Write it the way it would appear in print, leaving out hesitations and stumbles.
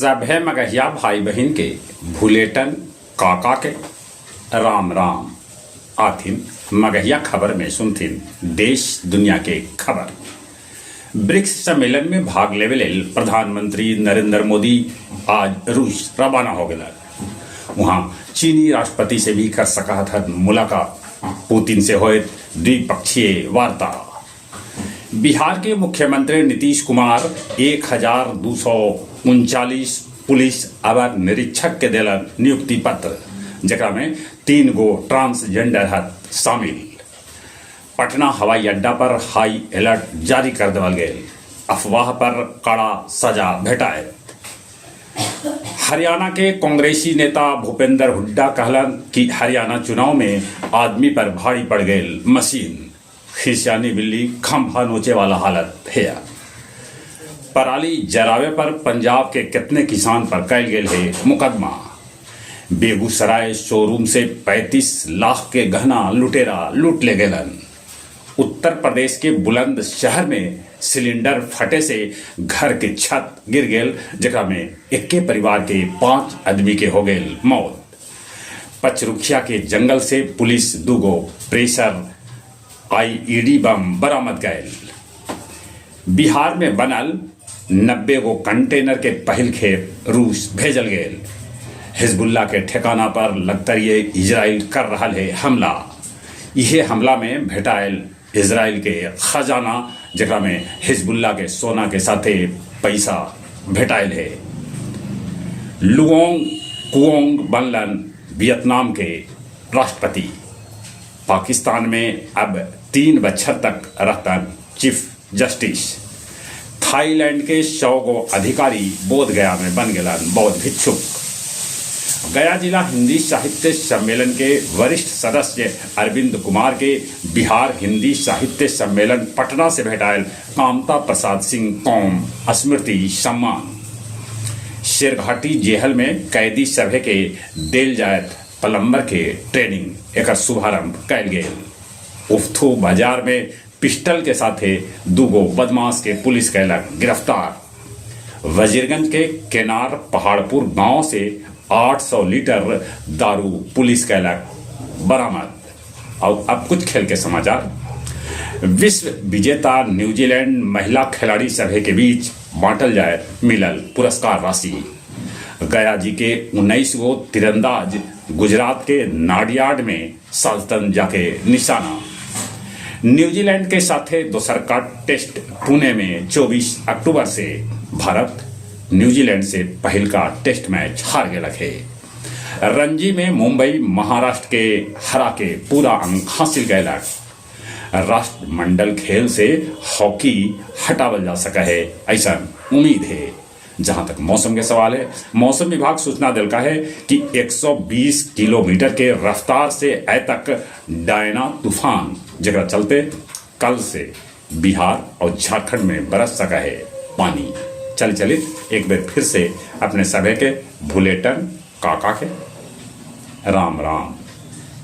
सभे मगहिया भाई बहिन के भुलेटन काका के राम राम। आथिन मगहिया खबर में सुनथिन देश दुनिया के खबर। ब्रिक्स सम्मेलन में भाग लेवे लेल प्रधानमंत्री नरेंद्र मोदी आज रूस रवाना हो गेलन। वहां चीनी राष्ट्रपति से भी कर सका हथन मुलाकात। पुतिन से होयत द्विपक्षीय वार्ता। बिहार के मुख्यमंत्री नीतीश कुमार 1239 पुलिस अवर निरीक्षक के देलन नियुक्ति पत्र, जेकरा में 3 गो ट्रांसजेंडर हत शामिल। पटना हवाई अड्डा पर हाई अलर्ट जारी कर देवल गेल। अफवाह पर कड़ा सजा भेटाए। हरियाणा के कांग्रेसी नेता भूपेंद्र हुड्डा कहलन कि हरियाणा चुनाव में आदमी पर भारी पड़ गई मशीन। खिसियानी बिल्ली खंभा नोचे वाला हालत है। पराली जरावे पर पंजाब के कितने किसान पर कैल गेल है मुकदमा। बेगूसराय शोरूम से 35 लाख के गहना लुटेरा लूट ले गेलन। उत्तर प्रदेश के बुलंद शहर में सिलेंडर फटे से घर के छत गिर गेल, जेकरा में इक्के परिवार के 5 आदमी के हो गेल मौत। पचरुखिया के जंगल से पुलिस 2 गो प्रेशर आईईडी बम बरामद कैल। बिहार में बनल 90 गो कंटेनर के पहिल खेप रूस भेजल गेल। हिजबुल्लाह के ठिकाना पर लगतरिये इजराइल कर रहा है हमला। इहे हमला में भेटायल इजराइल के खजाना, जेकरा में हिजबुल्लाह के सोना के साथे पैसा भेटायल है। लुओंग कुओंग बनलन वियतनाम के राष्ट्रपति। पाकिस्तान में अब 3 बछर तक रहतन चीफ जस्टिस। थाईलैंड के 100 गो अधिकारी बोध गया में बन गेलन बौद्ध भिक्षुक। गया जिला हिंदी साहित्य सम्मेलन के वरिष्ठ सदस्य अरविंद कुमार के बिहार हिंदी साहित्य सम्मेलन पटना से भेटायल कामता प्रसाद सिंह कौम स्मृति सम्मान। शेरघाटी जेहल में कैदी सभे के देल जायत प्लम्बर के ट्रेनिंग, एकर शुभारंभ कैल गेल। उफ्थू बाजार में पिस्टल के साथे 2 गो बदमाश के पुलिस कैलक गिरफ्तार। वजीरगंज के केनार पहाड़पुर गांव से 800 लीटर दारू पुलिस कैलक बरामद। और अब कुछ खेल के समाचार। विश्व विजेता न्यूजीलैंड महिला खिलाड़ी सभे के बीच बांटल जाए मिलल पुरस्कार राशि। गया जी के 19 गो तीरंदाज गुजरात के नाडियाड में साजतन जाके निशाना। न्यूजीलैंड के साथे दोसर का टेस्ट पुणे में 24 अक्टूबर से। भारत न्यूजीलैंड से पहल का टेस्ट मैच हार गया है। रणजी में मुंबई महाराष्ट्र के हरा के पूरा अंक हासिल कैलक। राष्ट्रमंडल खेल से हॉकी हटावल जा सका है, ऐसा उम्मीद है। जहां तक मौसम के सवाल है, मौसम विभाग सूचना दिलका है कि 120 किलोमीटर के रफ्तार से ऐ तक डायना तूफान, जकरा चलते कल से बिहार और झारखंड में बरस सका है पानी। चल चलित एक बार फिर से अपने सभे के भुलेटन काका के राम राम।